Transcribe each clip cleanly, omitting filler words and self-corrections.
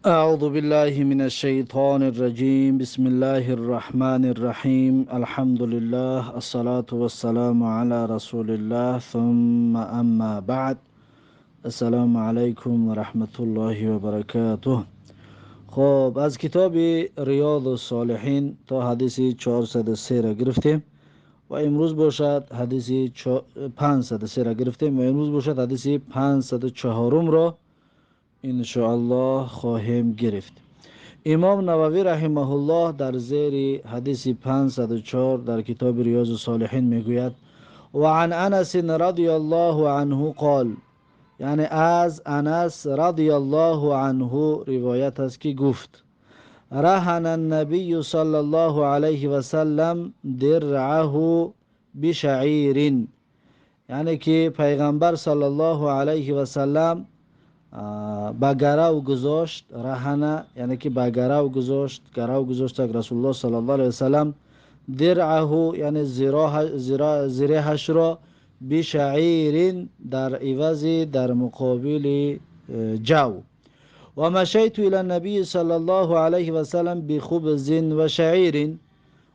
أعوذ بالله من الشيطان الرجيم. بسم الله الرحمن الرحيم. الحمد لله، الصلاة والسلام على رسول الله، ثم أما بعد. السلام علیکم و رحمت الله و برکاته. خب، از کتاب ریاض الصالحین تا حدیث 403 را گرفتیم و امروز باشد حدیث 503 را گرفتیم و امروز باشد حدیث 504 را انشاءالله خواهیم گرفت. امام نووی رحمه الله در زیر حدیث 504 در کتاب ریاض الصالحین میگوید: و عن انس رضی الله عنه قال، یعنی از انس رضی الله عنه روایت است که گفت: رهن النبی صلی الله علیه و سلم درعه بشعیر، یعنی که پیغمبر صلی الله علیه و سلم به گرو گذاشت. رهنه یعنی که به گرو گذاشت، گرو گذاشت رسول الله صلی الله علیه و سلم درعه، یعنی زرهش را، بشعیر، در عوض، در مقابل جو. و مشیت الى النبی صلی الله علیه و سلم بخبز و شعیر،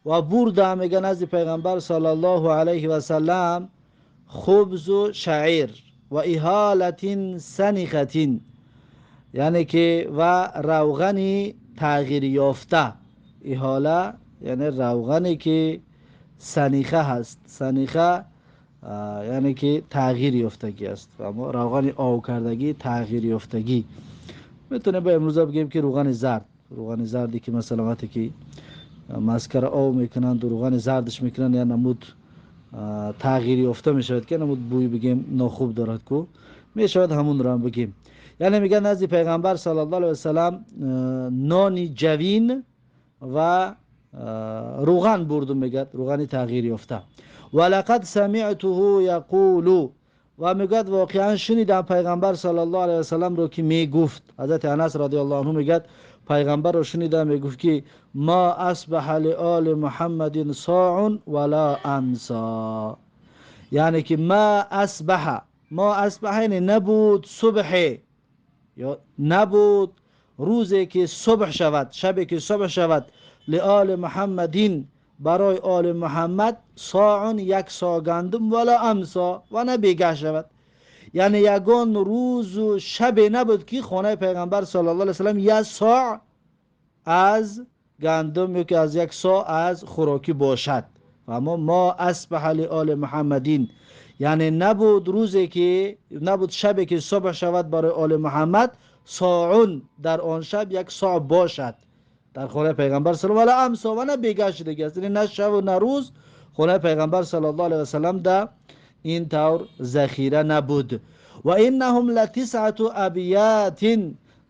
و بردم، میگه، نزد پیغمبر صلی الله علیه و سلم خبز و شعیر و اهالة سنخة، یعنی که و روغنی تغییر یافته. اهاله یعنی روغنی که سنیخه هست. سنیخه یعنی که تغییر یافتگی است و اما روغن آو کردگی، تغییر یافتگی. میتونه به امروز بگیم که روغن زرد، روغن زردی که مثلا وقتی که مسکر آو میکنند و روغن زردش میکنند، یا نمود تغییر یافته میشود که نمود بوی بگیم ناخوب دارد کو میشود، همون را هم بگیم. یعنی میگن نزد پیغمبر صلی الله علیه وسلم نانی جوین و روغن بردم، میگد روغنی تغییر یافته. ولقد سمعته یقول، و میگد واقعا شنیدم پیغمبر صلی الله علیه وسلم رو که میگفت. حضرت انس رضی الله عنه میگد پیغمبر رو شنیدم میگفت که ما اصبح لآل محمد صاع ولا امسا، یعنی که ما اصبح، ما اصبح یعنی نبود صبح یا نبود روزی که صبح شود، شبی که صبح شود، لآل محمدین، برای آل محمد، صاع، یک صاع گندم، ولا امسا، و نه بیگه شود. یعنی یگان روز و شب نبود که خانه پیغمبر صلی الله علیه وسلم یک صاع از گندم یا که از یک صاع از خوراکی باشد. اما ما اصبح لآل محمدین یعنی نبود روزی که، نبود شبی که صبح شود برای آل محمد، صاع، در آن شب یک صاع باشد در خانه پیغمبر صلی الله علیه و امسا، و نه بیگه شده است. یعنی نه شب و نه روز خانه پیغمبر صلی الله علیه و سلم در این طور ذخیره نبود. و انهم لتسعة ابیات،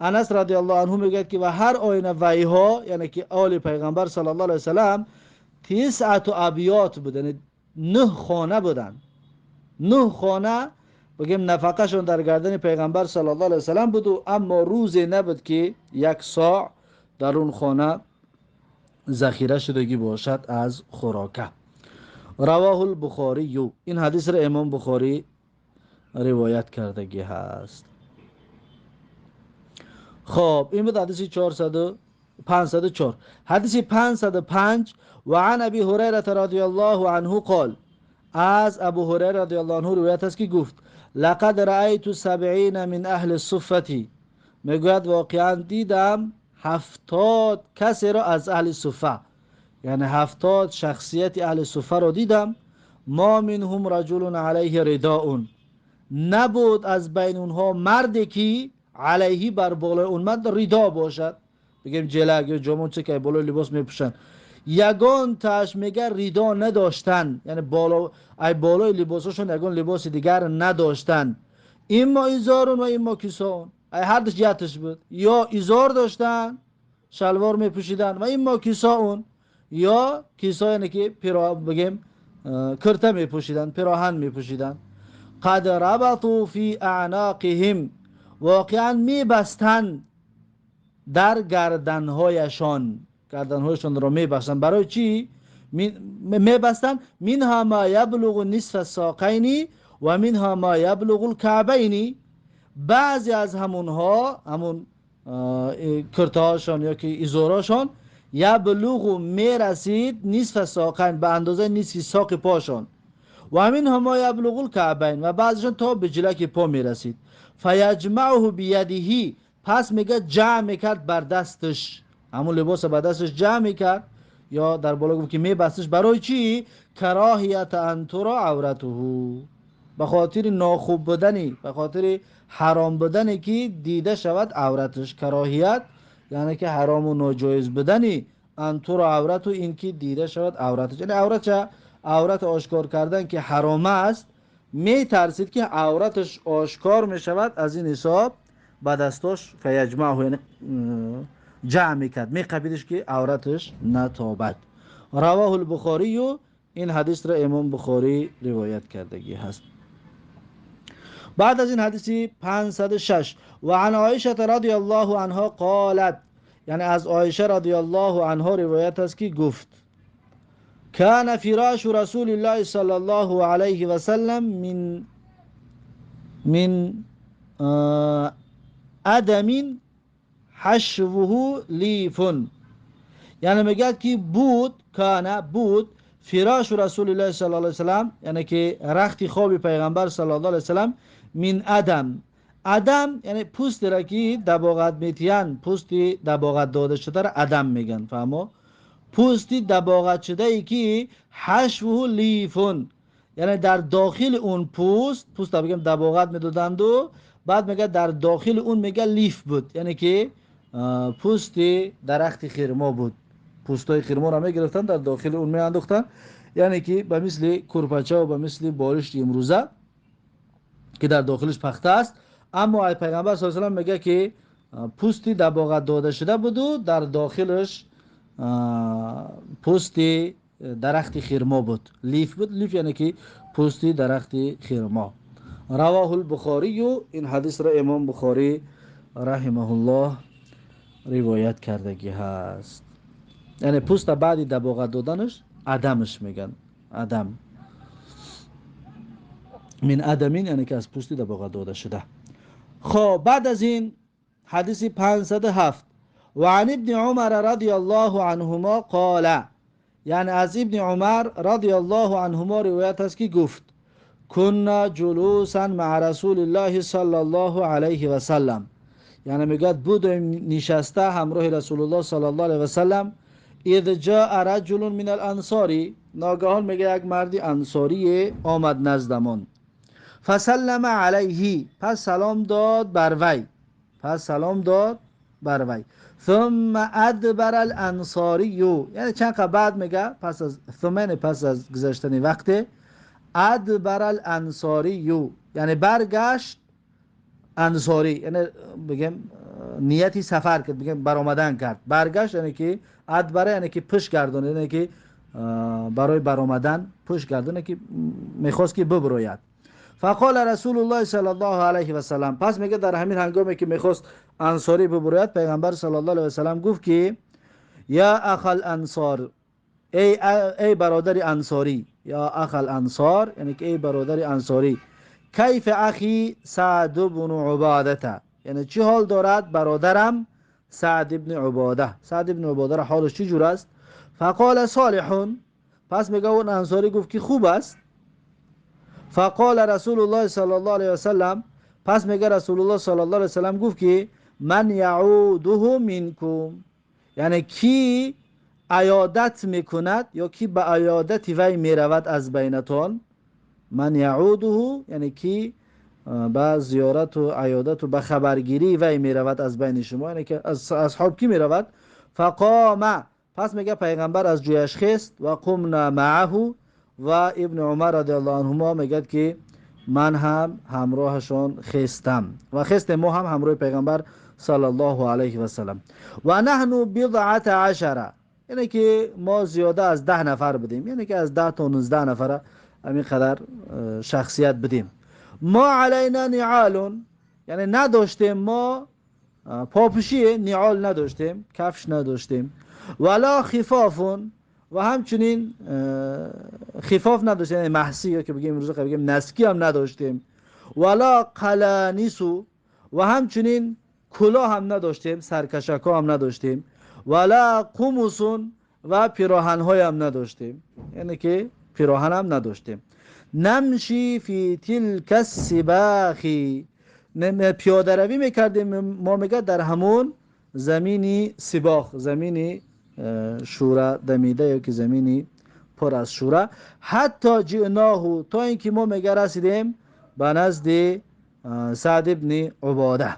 انس رضی الله عنه میگه که و هر آینه ویها، یعنی که آل پیغمبر صلی الله علیه و سلم، تسعة ابیات بود، یعنی نه خانه بودن. نه خانه بگیم نفقهشون در گردن پیغمبر صلی الله علیه و سلم بود و اما روزی نبود که یک صاع در اون خانه ذخیره شدگی باشد از خوراکه. رواه البخاری، این حدیث را امام بخاری روایت کردگی هست. خب، این بود حدیث 400 504. حدیث 505: و عن ابی هریره رضی الله عنه قال، از ابو هریره رضی الله عنه روایت است که گفت: لقد رأیت 70 من اهل الصفة، میگوید واقعا دیدم 70 کسی را از اهل صفه، یعنی 70 شخصیت اهل صفه را دیدم. ما منهم رجل علیه رداء، نبود از بین اونها مردی که علیه، بر بالای اون مرد، ردا باشد، بگیم جلگ یا جامون چه که بالای لباس میپوشن. یگان تاش میگه ردا نداشتن، یعنی بالا ای بالای لباسشون یگان لباس دیگر نداشتن. اما ازار و اما کساء، ای هر دوش یتش بود، یا ازار داشتن، شلوار میپوشیدن، و اما کساء، یا کسا یعنی که پیرا بگیم کرته میپوشیدن، پیراهن میپوشیدن. قد ربطوا فی اعناقهم، واقعا میبستن در گردنهایشان، گردنهایشان را میبستن. برای چی میبستن؟ منها ما یبلغ نصف الساقین و منها ما یبلغ الكعبین، بعضی از همونها، همون کرتهاشان یا که ایزوراشان یبلغ میرسید نصف ساقین، به اندازه نصف ساق پاشان. و همین ما یبلغ الکعبین، و بعضشان تا به جلک پا میرسید. فیجمعه بیده، پس میگه جمع میکرد بر دستش، همون لباس بر دستش جمع میکرد، یا در بالا گفت که میبستش. برای چی؟ کراهیت ان ترى عورته، به خاطر ناخوب بودنی، به خاطر حرام بودنی که دیده شود عورتش. کراهیت یعنی که حرام و ناجایز بودنی، ان ترى عورته، این که دیده شود عورتش، یعنی عورت، عورت آشکار کردن که حرام است، میترسید که عورتش آشکار میشود، از این حساب با دستاش فیجمعه، یعنی جمع میکرد، میقبیدش که عورتش نتابد. رواه البخاری، این حدیث را امام بخاری روایت کردگی هست. بعد از این حدیثی 506، و عن عایشه رضی الله عنها قالت، یعنی از عایشه رضی الله عنها روایت است که گفت كان فراش رسول الله صلى الله عليه وسلم من ادم حشوه لیف، یعنی میگه که بود، کان بود، فراش رسول الله صلی الله علیه وسلم، یعنی که رخت خواب پیغمبر صلی الله علیه وسلم، من ادم، ادم یعنی پوست را که دباغت میتین، پوست دباغت داده شده را ادم میگن، فهمو؟ پوست دباغت شده ای که حشوه لیفون، یعنی در داخل اون پوست، پوست بگم دباغت میدادند و بعد میگه در داخل اون میگه لیف بود، یعنی که پوست درخت خرما بود، پوستای خرما را میگرفتن در داخل اون میانداختن، یعنی که به مثل کرپچه و به مثل بالشت امروزه که در داخلش پخته است. اما پیغمبر صلی الله علیه و سلم میگه که پوستی دباغت داده شده بود و در داخلش پوست درخت خرما بود، لیف بود، لیف یعنی که پوست درخت خرما. رواه البخاری، این حدیث را امام بخاری رحمه الله روایت کردگی هست. یعنی پوست بعدی دباغت دادنش عدمش میگن، عدم من ادمین، یعنی که از پوستی دباغت داده شده. خب بعد از این حدیث 507، و عن ابن عمر رضی الله عنهما قال، یعنی از ابن عمر رضی الله عنهما روایت است که گفت كنا جلوسا مع رسول الله صلی الله علیه و سلم، یعنی میگه بودیم نشسته همراه رسول الله صلی الله علیه و سلم، اذ جاء رجل من الانصار، ناگهان میگه یک مردی انصاری آمد نزدمان، فسلم علیه، پس سلام داد بر وی، پس سلام داد بر وی، ثم ادبر الانصاری، یعنی چند بعد میگه پس از ثم، پس از گذشتن وقت، ادبر الانصاری یعنی برگشت انصاری، یعنی بگم نیتی سفر کرد، بگم برآمدن کرد، برگشت یعنی که ادبر یعنی که پشت گردون، یعنی که برای برآمدن پشت گردون، که میخواست که ببروید. فقال رسول الله صلی الله علیه و سلم، پس میگه در همین هنگامی که میخواست انصاری ببروید، پیغمبر صلی الله علیه و سلم گفت که یا اخ الانصار، ای برادر انصاری، یا اخ الانصار یعنی که ای برادر انصاری، کیف اخی سعد بن عباده، یعنی چی حال دارد برادرم سعد بن عباده، سعد بن عباده را حالش چی جور است؟ فقال صالح، پس میگه اون انصاری گفت که خوب است. فقال رسول الله صلی الله علیه و سلم، پس میگه رسول الله صلی الله علیه و سلم گفت که من یعوده منکم، یعنی کی عیادت میکند یا کی به عیادت وی میرود از بینتان. من یعوده یعنی کی به زیارت و عیادت و به خبرگیری وی میرود از بین شما، یعنی که از اصحاب کی میرود. فقام، پس میگه پیغمبر از جویش خست، و قمنا معه، و ابن عمر رضی الله عنهما میگه که من هم همراهشان خستم و خست ما هم همراه پیغمبر صلی الله علیه و سلم. و نحن بضعة عشر، یعنی که ما زیاده از 10 نفر بودیم، یعنی که از 10 تا 19 نفر همین قدر شخصیت بودیم. ما علینا نعال، یعنی نداشتیم ما پاپوشی، نعال نداشتیم، کفش نداشتیم. ولا خفاف، و همچنین خفاف نداشتیم، یعنی محسی یا که بگیم امروز بگیم نسکی هم نداشتیم. ولا قلانیس، و همچنین کلاه هم نداشتیم، سرکشک ها هم نداشتیم، ولا قمص و پیراهن های هم نداشتیم، یعنی که پیراهن هم نداشتیم. نمشی فی تلک السباخ، پیاده روی میکردیم ما میگه در همون زمینی سباخ، زمینی شوره دمیده یا که زمینی پر از شوره. حتی جئناه، تا اینکه ما میگه رسیدیم به نزد سعد ابن عباده.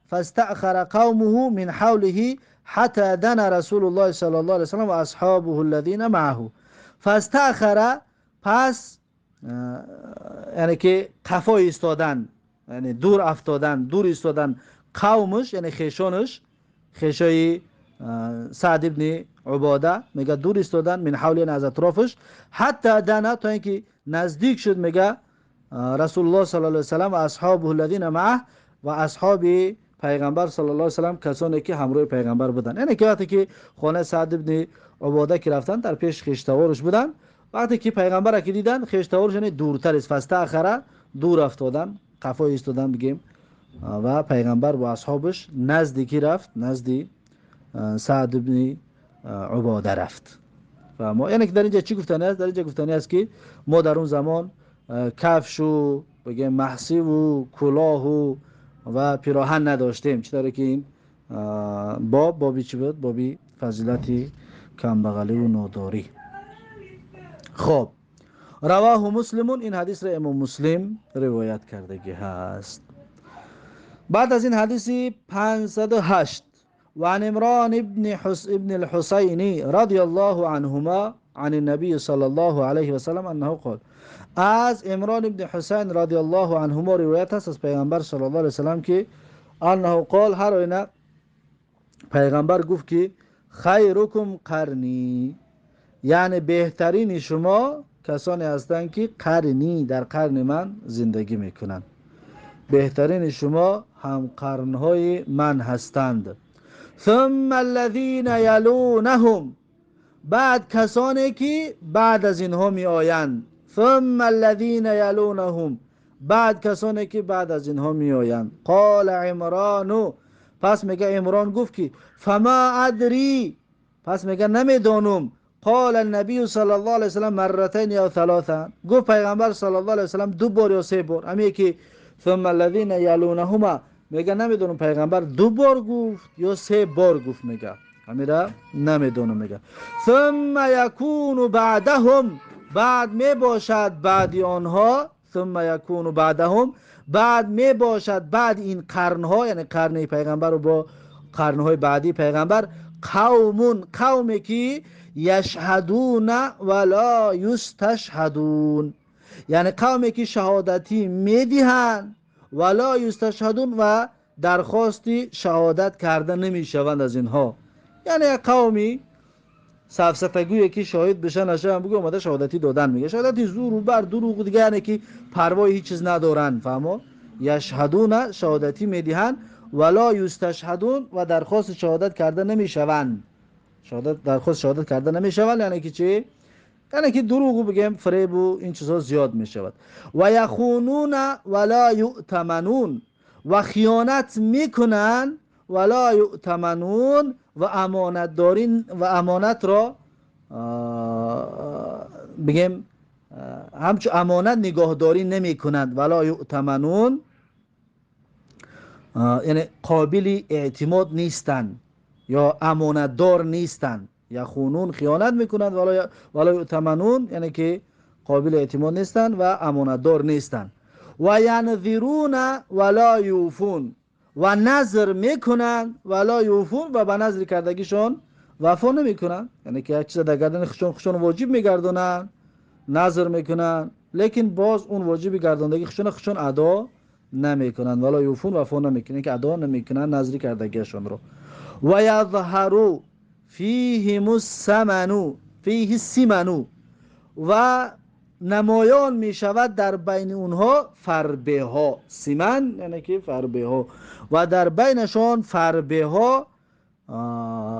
فاستأخر قومه من حوله حتى دنا رسول الله صلى الله عليه وسلم واصحابه الذين معه. فاستأخر، پس یعنی که قفا ایستادن، یعنی دور افتادن، دور ایستادن قومش، یعنی خیشانش، خیشای سعد ابن عباده میگه دور ایستادن، من حول یعنی از اطرافش، حتی دنا تا اینکه نزدیک شد میگه رسول الله صلی الله علیه وسلم و اصحابه الذین معه، و اصحاب پیغمبر صلی الله علیه وسلم، کسانی که همراه پیغمبر بودن. یعنی که وقتی که خانه سعد ابن عباده که رفتن در پیش خویشتوارش بودن، وقتی که پیغمبر که دیدن خویشتوارش یعنی دورتر است، فاستأخر دور افتادن، قفا ایستادن بگیم، و پیغمبر با اصحابش نزدیکی رفت، نزدی سعد ابن عباده رفت. و ما یعنی که در اینجا چی گفتنی است؟ در اینجا گفتنی است که ما در اون زمان کفش و بگیم محسی و کلاه و پیراهن نداشتیم، چطوری که این باب بابی چی بود؟ بابی فضیلت کمبغلی و ناداری. خب رواه مسلم، این حدیث را امام مسلم روایت کردگی هست. بعد از این حدیث 508 و عن عمران ابن الحسین رضی الله عنهما عن النبي صلى الله عليه وسلم انه قال. از عمران ابن حسین رضی الله عنهما روایت است از پیغمبر صلی الله علیه وسلم که انه قال، هر آینه پیغمبر گفت که خیرکم قرنی، یعنی بهترین شما کسانی هستند که قرنی، در قرن من زندگی میکنند، بهترین شما هم قرنهای من هستند. ثم الذین یلونهم، بعد کسانی که بعد از اینها می آیند. ثم الذین یلونهم، بعد کسانی که بعد از اینها می آیند. قال عمران، پس میگه عمران گفت که فما ادری، پس میگه نمیدانم. قال النبی صلی الله علیه وسلم مرتين یا ثلاثا، گفت پیغمبر صلی الله علیه وسلم دو بار یا سه بار. همیه که ثم الذین یلونهما، میگه نمیدونم پیغمبر دو بار گفت یا سه بار گفت، میگه همیره نمیدونم. میگه ثم یکون بعدهم، بعد میباشد بعد آنها. ثم یکون بعدهم، بعد میباشد بعد این قرنها، یعنی قرن پیغمبر و با قرنهای بعدی پیغمبر، قومون، قومی که یشهدون ولا یستشهدون، یعنی قومی که شهادتی میدهند ولا یستشهدون و درخواستی شهادت کرده نمیشوند از اینها. یعنی یک قومی سفسطه‌گویی که شاهد بشه نشه هم بگو اومده شهادتی دادن، میگه شهادتی زور و بر دروغ دیگه، یعنی که پروای هیچ چیز ندارن. فهمو؟ یشهدون شهادتی میدهند ولا یستشهدون و درخواست شهادت کرده نمیشوند، شهادت درخواست شهادت کرده نمیشوند، یعنی که چی؟ یعنی که دروغ بگیم، فریب و این چیزها زیاد میشود. و یخونون ولا یؤتمنون، و خیانت میکنن ولا یؤتمنون و امانت دارین و امانت را بگیم همچو امانت نگاهداری نمیکنند. ولا یؤتمنون یعنی قابل اعتماد نیستند یا امانتدار نیستند. یخونون خیانت میکنند، ولا یؤتمنون یعنی که قابل اعتماد نیستند و امانتدار نیستند. و ینذرون ولا یوفون، و نظر میکنند ولا یوفون و به نظر کردگیشون وفا نمیکنند، یعنی که یک چیز در گردن خودشون واجب میگردونند، نظر میکنند، لیکن باز اون واجب گرداندگی خودشون ادا نمیکنند. ولا یوفون وفا نمیکنند که ادا نمیکنند نظر کردگیشون رو. و یظهر فیهم السمن، فیه السمن، و نمایان می شود در بین اونها فربه ها. سیمن یعنی که فربه ها، و در بینشان فربه ها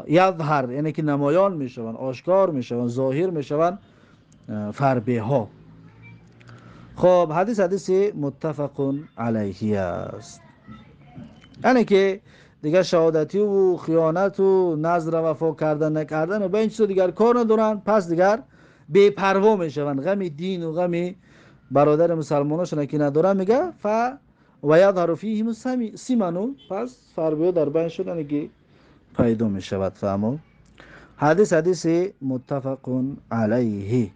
یظهر یعنی که نمایان می شوند، آشکار می شوند، ظاهر می شوند فربه ها. خب حدیث حدیث متفق علیه است. یعنی که دیگه شهادتی و خیانت و نظر وفا کردن نکردن و به این چیزا دیگر کار ندارن. پس دیگر بی پروا میشوند، غم دین و غم برادر مسلماناشون که ندارن. میگه ف و یظهر فیهم سیمنو، پس فربیو در بین شدن که پیدا میشود. فهمو حدیث حدیث متفق علیه.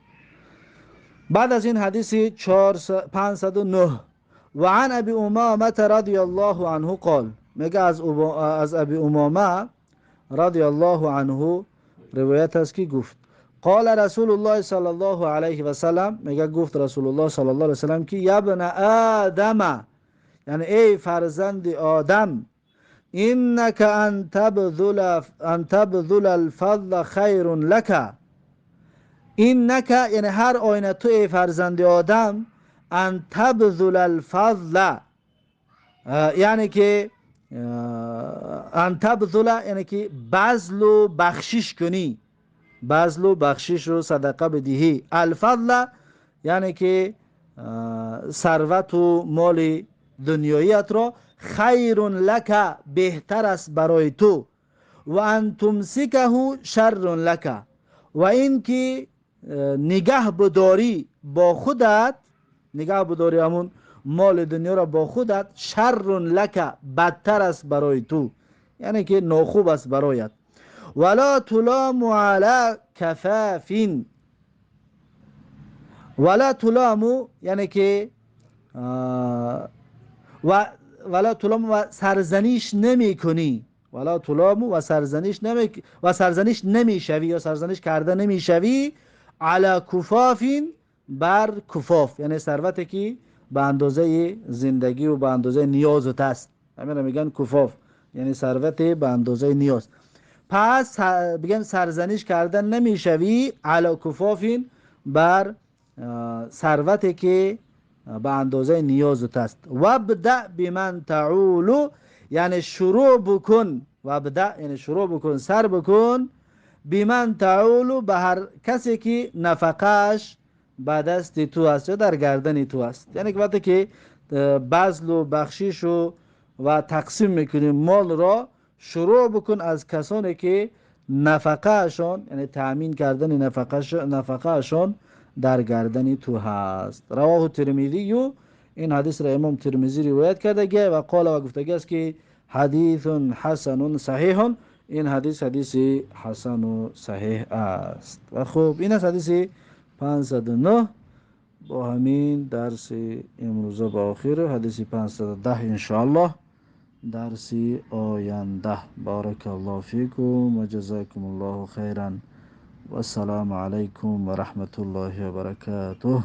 بعد از این حدیث 509 و عن ابی امامه رضی الله عنه قال، میگه از ابی امامه رضی الله عنه روایت است که گفت قال رسول الله صلی الله علیه و سلم، میگه گفت رسول الله صلی الله علیه و سلم که یبن آدم، یعنی ای فرزند آدم، انک ان تبذل الفضل خیر لک. انک یعنی هر آینه تو ای فرزند آدم، ان تبذل الفضل یعنی که ان تبذل یعنی که بذل و بخشش کنی، بذل و بخشش و صدقه بدهی. الفضل یعنی که ثروت و مال دنیاییت را، خیر لک بهتر است برای تو، و ان تمسکه شر لک، و اینکه نگه بداری با خودت، نگه بداری همون مال دنیا را با خودت، شر لک بدتر است برای تو، یعنی که ناخوب است برایت. ولا تلام علی کفاف، ولا تلام یعنی که و ولا تلام و سرزنش نمی کنی، ولا تلام و سرزنش نمی و سرزنش نمی شوی یا سرزنش کرده نمی شوی، علی کفاف بر کفاف، یعنی ثروتی که به اندازه زندگی و به اندازه نیازت است، همین میگن کفاف، یعنی ثروت به اندازه نیاز. پس بگن سرزنش کردن نمیشوی علی کفاف بر ثروتی که به اندازه نیازت است. وابدأ بمن تعول یعنی شروع بکن، وابدأ یعنی شروع بکن، سر بکن، بمن تعول به هر کسی که نفقهش به دست تو است یا در گردن تو است. یعنی که وقتی که بذل و بخشش و تقسیم میکنیم مال را، شروع بکن از کسانی که نفقهشان یعنی تأمین کردن نفقهشان در گردن تو هست. رواه ترمذی، این حدیث را امام ترمذی روایت کرده و قال و گفته است که حدیث حسن صحیح، این حدیث حدیث حسن و صحیح است. و خب این است حدیث 509. با همین درس امروزه با آخر حدیث 510 انشاءالله درس آینده. بارک الله فیکم و جزاکم الله خیرا و السلام علیکم و رحمت الله و برکاته.